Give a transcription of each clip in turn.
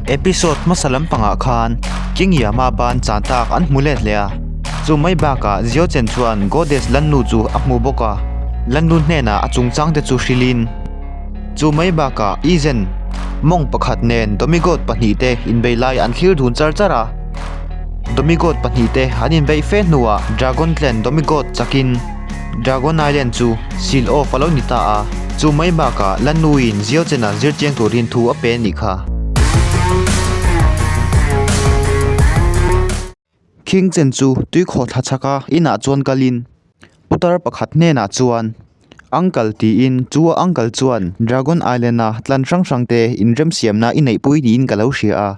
Episode hmasa lampangah khan King Yama ban chan tak an hmu let leh a, chu mai bakah Xiao Chen chuan Goddess Lannu chu a hmu bawk a, Lannu hnenah a chungchang te chu hrilhin chu mai bakah Yi Zhen mawng pakhat nen Domigod pahnihte inbei lai an thlir dun char char a. Domigod pahnihte an inbeih fe hnuah Dragon Clan Domigod chakin Dragon Island chu seal off a lo ni ta a, chu mai bakah Lannuiin Xiao Chen-a zirchiang turin thu a pe a nih kha. King Chen chu tuikhawh thla chhaka inah chuan kalin putar pakhat hnenah chuan Uncle tiin chu a uncle chuan Dragon Island-a tlan hrang hrang te inremsiamna i neihpui niin ka lo hria a.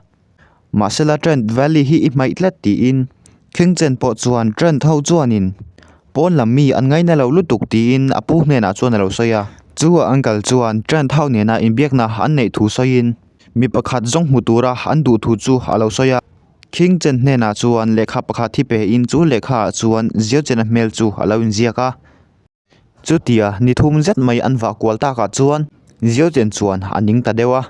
Mahsela Trent Valley hi i hmaih tlat tiin King Chen pawh chuan Trent ho chuanin pawn lam mi an ngaina lo lutuk tiin a pu hnenah chuan a lo sawi a. Chu a uncle chuan Trent ho nena inbiakna an neih thu sawiin mi pakhat zawng hmu tura an duh thu chu a lo sawi a. King Chen hnenah chuan lehkha pakhat hi pehin chu lehkha ah chuan Xiao Chen-a hmel chu a lo inziak a. Chutia ni thum zet mai an vah kual takah chuan Xiao Chen chuan a ning ta deuh a.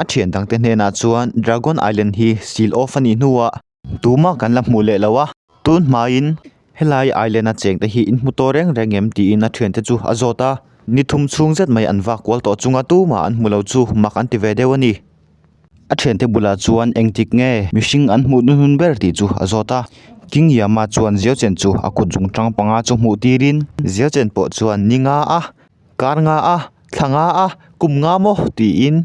A thian dangte hnenah chuan Dragon Island hi seal off a nih hnuah tumah kan la hmuh leh lo a, tun hmain helai island a chengte hi in hmu tawh reng reng em tiin a thiante chu a zawt a. Ni thum chhung zet mai an vah kual tawh chunga tumah an hmu lo chu mak an ti ve deuh a ni. A thiante bulah chuan engtik nge mihring an hmuh hnuhnun ber tih chu a zawt a. King Yama chuan Xiao Chen chu a kut zung tang panga chu hmuh tirin Xiao Chen pawh chuan ni nga a, kar nga a, thla nga a, kum nga maw tiin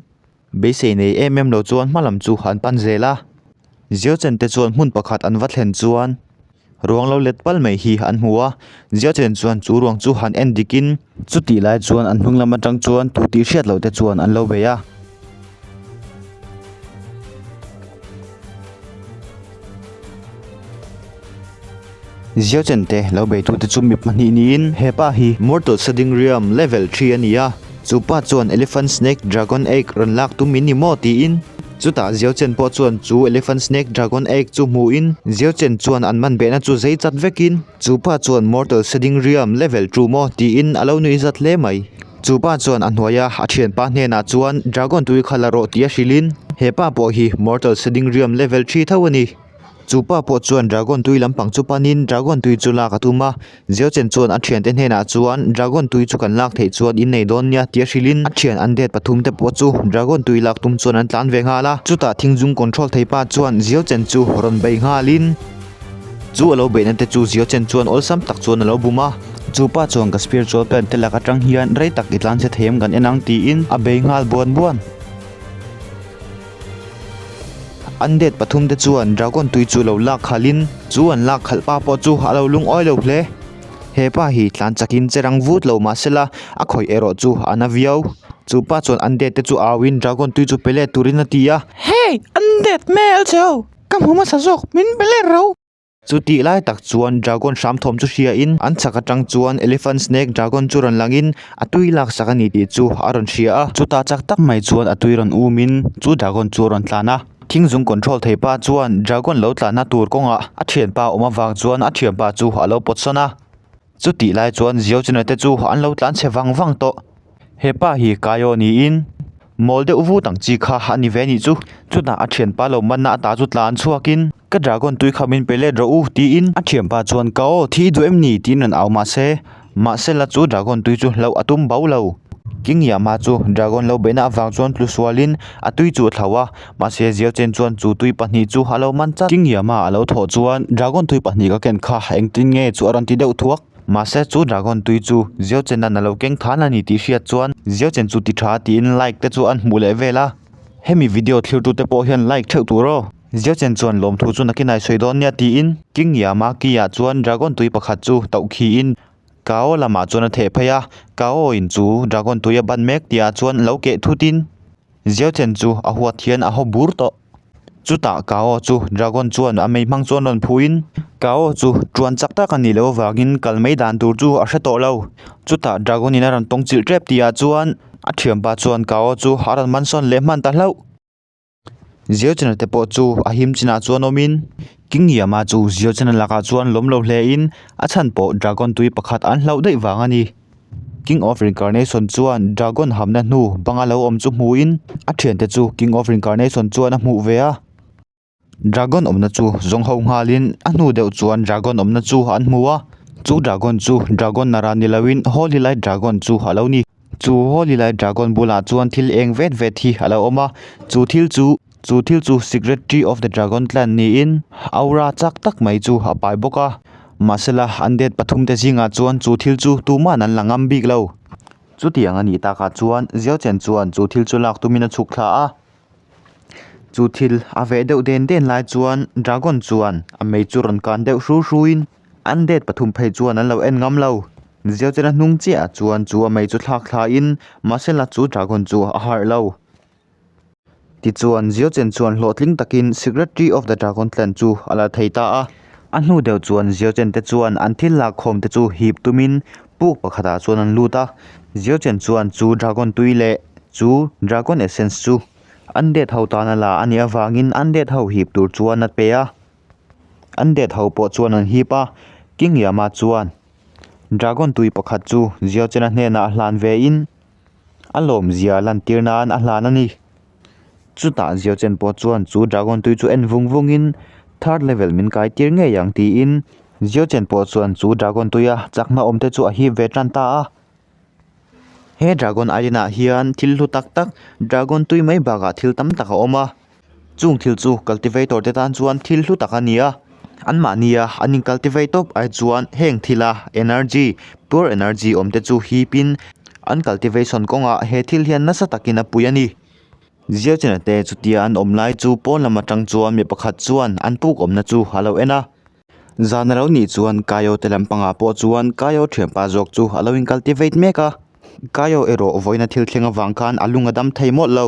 beisei nei em em lo chuan hma lam chu an pan zel a. Xiao Chen te chuan hmun pakhat an va thlen chuan Ruang lo let pal mai hi an hmu a, Xiao Chen chuan chu ruang chu han en dikin chutih lai chuan an hnung lam atang chuan tu tih hriat loh te chuan an lo bei a. Xiao Chen te lo beitute chu mi pahnih niin hepa hi Mortal Shedding Realm level 3 a ni a, chu pa chuan Elephant Snake Dragon Egg rawn lak tum in ni maw tiin Chutah Xiao Chen pawh chuan chu Elephant Snake Dragon Egg chu hmuhin Xiao Chen chuan an man behna chu zei chat vekin chu pa chuan Mortal Shedding Realm level two maw tiin a lo nuih zat hle mai. Chu pa chuan a hnuaia a thianpa hnenah chuan Dragon tui kha la rawh tih a hrilhin he pa pawh hi Mortal Shedding Realm level three tho a ni. Chu pa pawh chuan Dragon tui lampang chu panin Dragon tui chu lak a tum a, Xiao Chen chuan a thiante hnenah chuan Dragon tui chu kan lak theih chuan in nei dawn nia tia hrilhin a thian an det pathum te pawh chu Dragon tui lak tum chuan an tlan ve nghal a. Chutah thingzung control thei pa chuan Xiao Chen chu rawn bei nghalin chu a lo beihna te chu Xiao Chen chuan awlsam tak chuan a lo bum a. Chu pa chuan ka spiritual plant te lak atang hian rei tak i tlan che thei em kan en ang tiin a bei nghal buan buan. Undead pathum te chuan dragon tui chu lo lak khalhin chu an lak khalh pa pawh chu a lo lungawi lo hle. He pa hi tlan chakin che rang vut lo mahsela a khawih erawh chu a na viau. Chu pa chuan undead te chu auin dragon tui chu pe let turin a ti a. Hey! Undead hmel che ho! Ka hmu hmasa zawk min pe let ro! Chutih lai tak chuan dragon hram thawm chu hriain an chhak atang chuan elephant snake dragon chu rawn langin a tui laksak a ni tih chu a rawn hria a. Chutah chak tak mai chuan a tui rawn umin chu dragon chu a rawn tlan a. Thingzung control thei pa chuan dragon lo tlanna tur kawngah a thianpa awm avang chuan a thianpa chu a lo pawt sawn a. Chutih lai chuan Xiao China te chu an lo tlan chhe vang vang tawh. He pa hi Kaio niin mawl deuh vut ang chi kha a ni ve anih chu. Chutah a thianpa lo manna ata chu tlan chhuakin ka dragon tui kha min pe let rawh u tiin a thianpa chuan ka aw thi duh em ni tiin rawn au mahse mahse la chu dragon tui chu hlauh a tum bo lo. King Yama chu dragon lo beihna avang chuan tlu sualin a tui chu a thlo a mahse Xiao Chen chuan chu tui pahnih chu a lo man chat. King Yama a lo thawh chuan dragon tui pahnih ka ken kha engtin nge chu a rawn ti deuh thuak. Mahse chu dragon tui chu Xiao Chen an a lo keng than a ni tih hriat chuan Xiao Chen chu ti tha tiin like te chu an hmuh leh vel a. Hemi video thlir tute pawh hian like theuh tur aw. Xiao Chen chuan lawmthu chu nakin ai sawi dawn nia tiin King Yama ki ah chuan dragon tui pakhat chu tauh khiin Kao lamah chuan a theh phei a, Kao in chu dragon tui a ban mek tih ah chuan lo keh thutin Xiao Chen chu a huat hian a haw bur tawh. Chutah Kao chu dragon chuan a mei hmang chuan rawn phuin Kao chu tuan chak tak a nih loh avangin kal mai dan tur chu a hre tawh lo. Chutah dragon in a rawn tawng chilh tep tih ah chuan a thianpa chuan Kao chu a rawn man sawn leh hman ta hlauh. Xiao Chen te pawh chu a him chinah chuan awmin King Yama chu Xiao Chen lakah chuan lawm lo hle in a chhan pawh dragon tui pakhat an hlauh daih vang a ni. King of Reincarnation chuan Dragon hamna hnu banga lo awm chu hmuin a thiante chu King of Reincarnation chuan a hmuh ve a. Dragon awmna chu zawng ho nghalin a hnu deuh chuan Dragon awmna chu an hmu a, chu Dragon chu Dragon nara ni loin Holy Light Dragon chu a lo ni. Chu Holy Light Dragon bulah chuan thil eng vet vet hi a lo awm a, chu thil chu chu thil chu Secret Tree of the Dragon Clan niin aura chak tak mai chu a pai bawk a, mahsela undead pathumte zingah chuan chu thil chu tuman an la ngam bik lo. Chutiang a nih takah chuan Xiao Chen chuan chu thil chu lak tumin a chhuk thla a. Chu thil a veh deuh den den lai chuan dragon chuan a mei chu rawn kan deuh hru hru in undead pathum phei chuan an lo en ngam lo. Zio chena hnung chiah ah chuan chu a mei chu thlak thla in mahsela chu dragon chu a harh lo. Tichuan Zio chen chuan hlawhtling takin Secret Tree of the Dragon Clan chu a la thei ta a. A hnu deuh chuan Zio chen te chuan an thil lak khawm te chu hip tumin puk pakhatah chuan an lut a. Zio chen chuan chu dragon tui leh Chu Dragon Essence chu Undead ho tana la a nih avangin Undead ho hip tur chuan a pe a. Undead ho pawh chuan an hip a, King Yama chuan Dragon tui pakhat chu Xiao Chen-a hnenah a hlan ve in a lawmzia lantir nan a hlan a ni. Chutah Xiao Chen pawh chuan chu Dragon tui chu en vung vung in third level min kai tir ngei ang tiin Xiao Chen pawh chuan chu Dragon tuia chakna awm te chu a hip ve tan ta a. He dragon island ah hian thil hlu tak tak dragon tui mai bakah thil tam tak a awm a chung thil chu cultivator te tan chuan thil hlu tak a ni a an mahni a an in cultivate tawp ai chuan heng thila energy pure energy awm te chu hip in an cultivation kawngah he thil hian nasa takin a pui a ni. Ziachena te chutia an awm lai chu pawn lam atang chuan mi pakhat chuan an puk awmna chu a lo en a. Zan a lo nih chuan Kaio te lampangah pawh chuan Kaio thianpa zawk chu a lo in cultivate mek a, Kaio erawh vawiina thil thleng avang khan a lung a dam thei mawlh lo.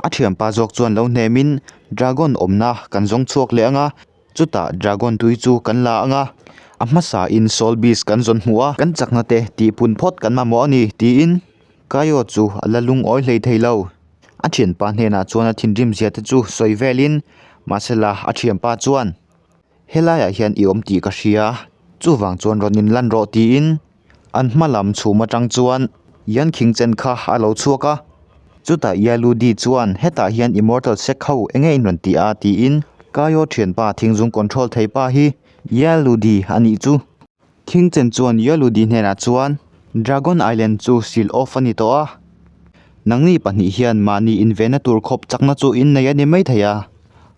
A thianpa zawk chuan lo hnemin Dragon awmna kan zawng chhuak leh ang a, chutah Dragon tui chu kan la ang a, a hmasa in Soul Beast kan zawn hmuh a, kan chakna te tihpun phawt kan mamawh a ni tiin Kaio chu a la lungawi hlei thei lo. A thianpa hnenah chuan a thinrim zia te chu sawi velin mahsela a thianpa chuan. Helaiah hian i awm tih ka hria, chuvang chuan rawn in lan rawh tiin an hma lam chhum atang chuan Yan Khing Chen kha a lo chhuak a. Chutah Yaludi chuan hetah hian Immortal Sect ho enge in rawn ti a tiin Kaio thianpa thingzung control thei pa hi Yaludi a nih chu. Khing Chen chuan Yaludi hnenah chuan Dragon Island chu seal off a ni tawh a, nangni pahnih hian mahni invenna tur khawp chakna chu in nei a ni maithei a.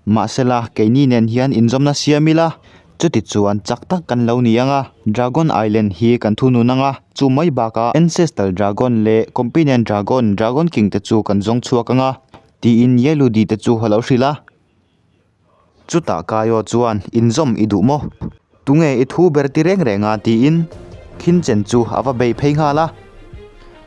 Mahsela, keini nen hian inzawmna siam ila, chuti chuan chak tak kan lo ni ang a, Dragon Island hi kan thunun ang a, chu mai bakah Ancestral Dragon leh Companion Dragon, Dragon King te chu kan zawng chhuak ang a, tiin Yeludi te chu a lo hrilh a. Chutah Kaio chuan, Inzawm i duh maw? Tunge i thu ber ti reng reng a? tiin Khinchen chu a va bei phei nghal a.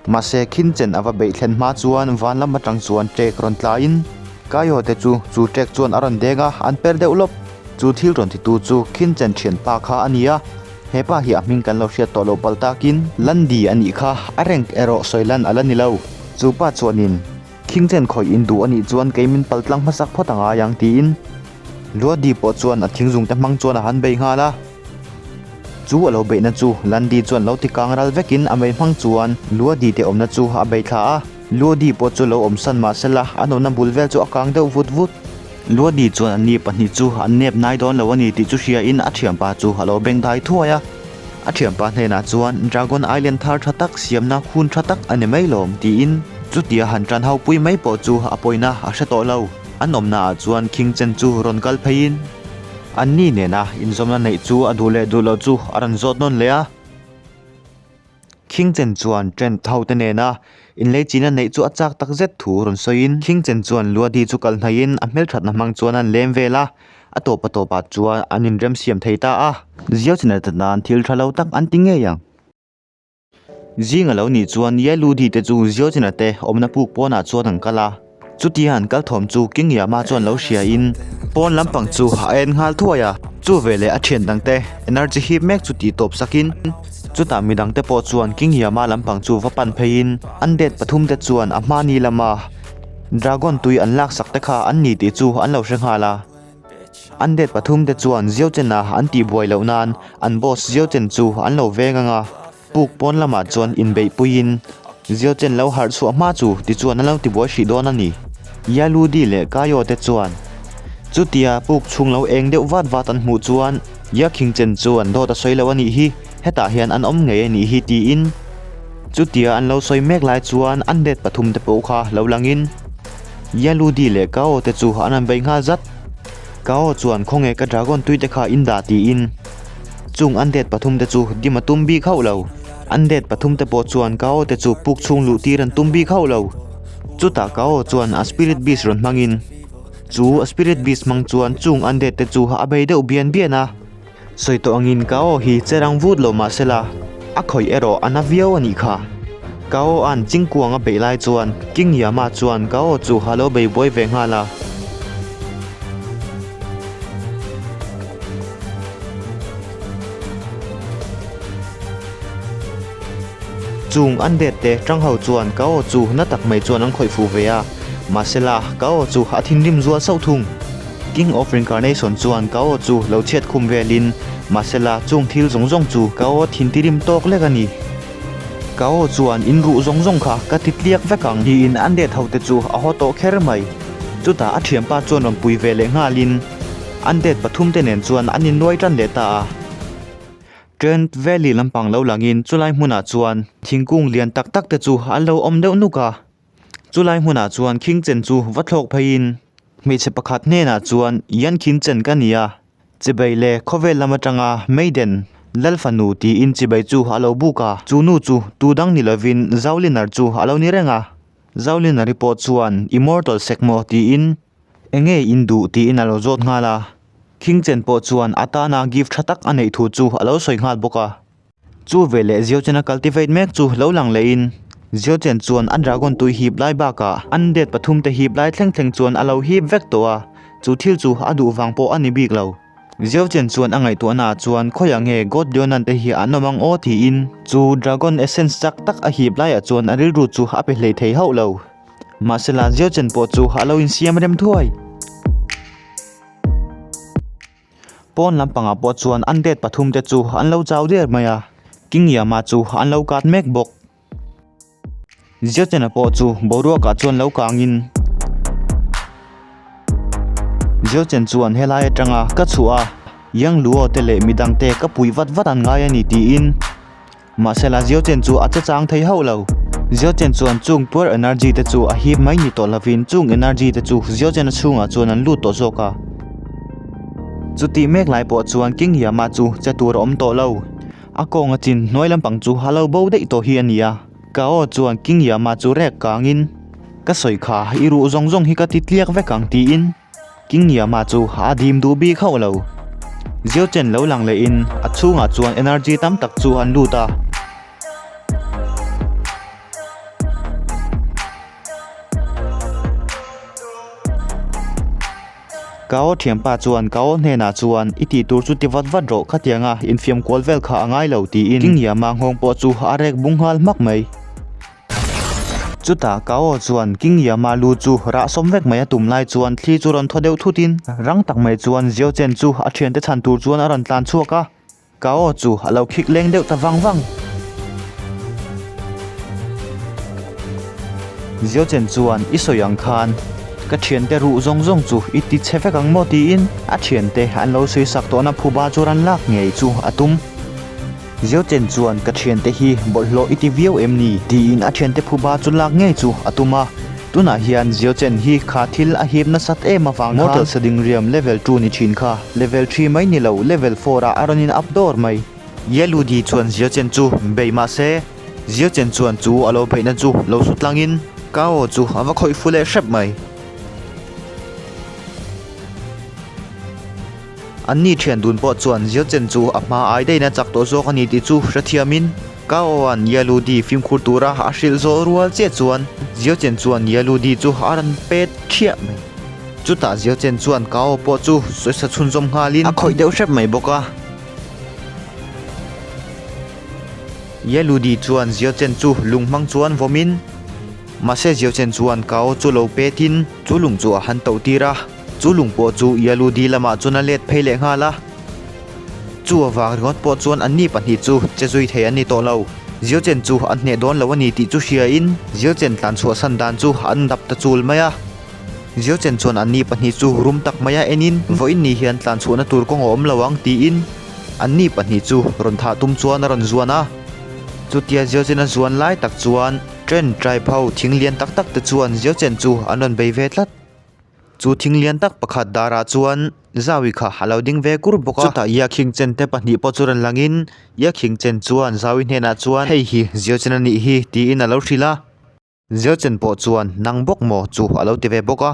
Mahse Khinchen a va beih thlen hma chuan van lam atang chuan ṭek rawn tlaiin Kaio te chu chu ṭek chuan a rawn deng a, an per deuh lawp. Chu thil rawn titu chu Khinchen thianpa kha a ni a, hepa hi a hming kan lo hriat tawh loh palh takin Landi a nih kha, a rank erawh sawi lan a la ni lo. Chu pa chuanin Khinchen khawih in duh a nih chuan kei min paltlang hmasak phawt a ngai ang tiin Luadi pawh chuan a thingzung te hmang chuan a han bei nghal a. Chu a lo beihna chu Landi chuan lo ti kang ral vekin a mei hmang chuan Luadi te awmna chu a bei thla a. Luadi pawh chu lo awm san mah sela an awmna bul vel chu a kang deuh vut vut. Luadi chuan an ni pahnih chu an nep nai dawn lo a ni tih chu hriain a thianpa chu a lo beng dai thuai a. A thianpa hnenah chuan Dragon Island thar tha tak siamna hun tha tak a ni mai lawm tiin chutia han tan ho pui mai pawh chu a pawina a hre tawh lo. An awmnaah chuan King Chen chu rawn kal pheiin anni nena inzawmna neih chu a duh leh duh loh chu a rawn zawt nawn leh a. King Chen chuan Trent ho te nena inleichina neih chu a chak tak zet thu rawn sawiin King Chen chuan Luadi chu kal hnaihin a hmelthatna hmang chuan an lem vel a, a tawp a tawpah chuan an inremsiam thei ta a. Ziau chenna te tan thil tha lo tak an ti ngei ang. Zing a lo nih chuan Yeludi te chu Ziojina te awmna puk pawnah chuan an kal a. Chutia an kal thawm chu King Yama chuan lo hria in pawn lampang chu a en nghal thuai a. Chu veleh a thian dangte energy hip mek chu tih tawp sakin chutah midangte pawh chuan King Yama lampang chu va pan pheiin undead pathum te chuan a hmani lama dragon tui an laksak te kha an ni tih chu an lo hre nghal a. Undead pathum te chuan Ziochena an tihbuai loh nan an boss Ziochen chu an lo veng ang a. Puk pawn lamah chuan inbeih puiin Xiao Chen lo harh chhuah hma chu tichuan an lo tibuai hrih dawn a ni. Yaludi leh Kaio te chuan chutia puk chhung lo eng deuh vat vat an hmuh chuan Ya Khing Chen chuan dawt a sawi lo a nih hi, hetah hian an awm ngei a nih hi tiin chutia an lo sawi mek lai chuan an det pathum te pawh kha lo langin Yaludi leh Kao te chu an rawn bei nghal zat. Kao chuan khawnge ka dragon tui te kha in dah tiin chung an det pathum te chu dim a tum bik hauh lo. An det pathum te pawh chuan Kao te chu puk chhung luh tir an tum bik hauh lo. Chutah Kao chuan a spirit beast rawn hmangin chu a spirit beast hmang chuan chung an det te chu a bei deuh bian bian a. Sawi tawh angin Kao hi che rang vut lo mah sela a khawih erawh a na viau a nih kha. Kao an chingkuang a beih lai chuan King Yama chuan Kao chu a lo bei buai ve nghal a. Chung an det te tang ho chuan Kao chu na tak mai chuan an khawih fuh ve a, mahsela Kao chu a thinrim zual sauh thung. King of Reincarnation chuan Kao chu lo chhiat khum velin, mahsela chung thil zawng zawng chu Kao thintirim tawk lek a ni. Kao chuan in ruh zawng zawng kha ka ti tliak vek ang tiin an det ho te chu a haw tawh kher mai. Chutah a thianpa chuan rawn pui ve leh nghalin an det pathum te nen chuan an innuai tan leh ta a. Trent Valley lampang lo langin chulai hmunah chuan thingkung lian tak tak te chu an lo awm deuh nuk a. Chulai hmunah chuan Khingchen chu va thlawk pheiin hmeichhe pakhat hnenah chuan Yan Khinchen ka ni a, Chibai le khawvel lam atanga Maiden, Lal fanu tiin chibai chu a lo buk a, chu nu chu tu dang ni lovin Zaulinar chu a lo ni reng a. Zaulinari pawh chuan Immortal sek maw tiin enge in duh tiin a lo zawt nghal a. Khingchen pawh chuan a tana gift tha tak a neih thu chu a lo sawi nghal bawk a. Chu veleh Ziochen a cultivate mek chu lo lang lehin Ziochen chuan a dragon tui hip lai bakah an det pathum te hip lai thleng thleng chuan a lo hip vek tawh a, chu thil chu a duh vang pawh a ni bik lo. Ziochen chuan a ngaihtuahna ah chuan khawiah nge God Leonan te hi an awm ang aw tiin chu dragon essence chak tak a hip laiah chuan a rilru chu a pe hlei thei hauh lo. Mahsela Ziochen pawh chu a lo insiam rem thuai. Pawn lampangah pawh chuan an det pathum te chu an lo chau der mai a, King Yama chu an lo kat mek bawk. Ziachena pawh chu boruakah chuan lo kangin Ziachen chuan helai atanga ka chhuah a, Yang Luo te leh midang te ka puih vat vat an ngai a ni tiin Mahsela Ziochen chu a che chang thei hauh lo. Ziochen chuan chung pure energy te chu a hip mai ni tawh lovin chung energy te chu Ziochen-a chhungah chuan an lut tawh zawk a. Chutih mek lai pawh chuan King Yama chu che tur a awm tawh lo. A kawng a chin hnuai lampang chu a lo bo daih tawh hi a ni a. Kao chuan King Yama chu rek kangin, Ka sawi kha, i ruh zawng zawng hi ka ti tliak vek ang tiin King Yama chu a dim duh bik hauh lo. Zio chen lo lang lehin a chhungah chuan energy tam tak chu an lut a. Kao thianpa chuan Kao hnenah chuan i tih tur chu ti vat vat rawh khatianga infiam kual vel kha a ngai lo tiin King Yama nghawng pawh chu a rek bung nghal hmak mai. Chutah Kao chuan King Yama lu chu rah sawm vek mai a tum lai chuan thli chu rawn thaw deuh thut in rang tak mai chuan Xiao Chen chu a thiante chhan tur chuan a rawn tlan chhuak a, Kao chu a lo khik leng deuh ta vang vang. Xiao Chen chuan i sawi ang khan ka thiante ruh zawng zawng chu i ti chhe vek ang maw tiin a thiante an lo sawi sak tawhna phuba chu rawn lak ngei chu a tum. Ziochen chuan ka thiante hi bawlhhlawh i ti viau em ni? tiin a thiante phuba chu lak ngei chu a tum a. Tunah hian Ziochen hi kha thil a hip nasat em avang khan Mortal Sading Riam level 2 ni thin kha level 3 mai ni lo level 4 ah a rawn in up dawr mai. Yeludi chuan Ziochen chu bei mah se Ziochen chuan chu a lo beihna chu lo su tlangin Kao chu a va khawih fu leh hrep mai. Anni thian dun pawh chuan Ziochen chu a hma ai daihin a chak tawh zawk a ni tih chu hrethiamin Kaoa'n Yaludi fimkhur tura a hrilh zawh rual chiah chuan Ziochen chuan Yaludi chu a rawn pet thiah mai. Chutah Ziochen chuan Kao pawh chu sawisa chhunzawm nghalin a khawih deuh hrep mai bawk a. Yaludi chuan Ziochen chu lung hmang chuan vawmin mahse Ziochen chuan Kao chu lo petin chu lung chu a han toh tir a. Chu lung pawh chu Yaludi lamah chuan a let phei leh nghal a, chu avang ringawt pawh chuan anni pahnih chu che zui thei an ni tawh lo. Xiao Chen chu an hneh dawn lo a ni tih chu hriain Xiao Chen tlan chhuahsan dan chu an dap ta chul mai a. Xiao Chen chuan anni pahnih chu rum tak maia enin vawiin ni hian tlan chhuahna tur kawng a awm lo ang tiin anni pahnih chu rawn thah tum chuan a rawn zuan a. Chutia Xiao Chen a zuan lai tak chuan Chen tribe ho thing lian tak tak te chuan Xiao Chen chu an rawn bei ve tlat. Chu thing lian tak pakhat darah chuan Zaui kha a lo ding ve kur bawk a. Chutah Ia Khing Chen te pahnih pawh chu rawn langin Ia Khing Chen chuan Zaui hnenah chuan hei hi Xiao Chen a nih hi tiin a lo hrilh a. Xiao Chen pawh chuan nang bawk maw chu a lo ti ve bawk a.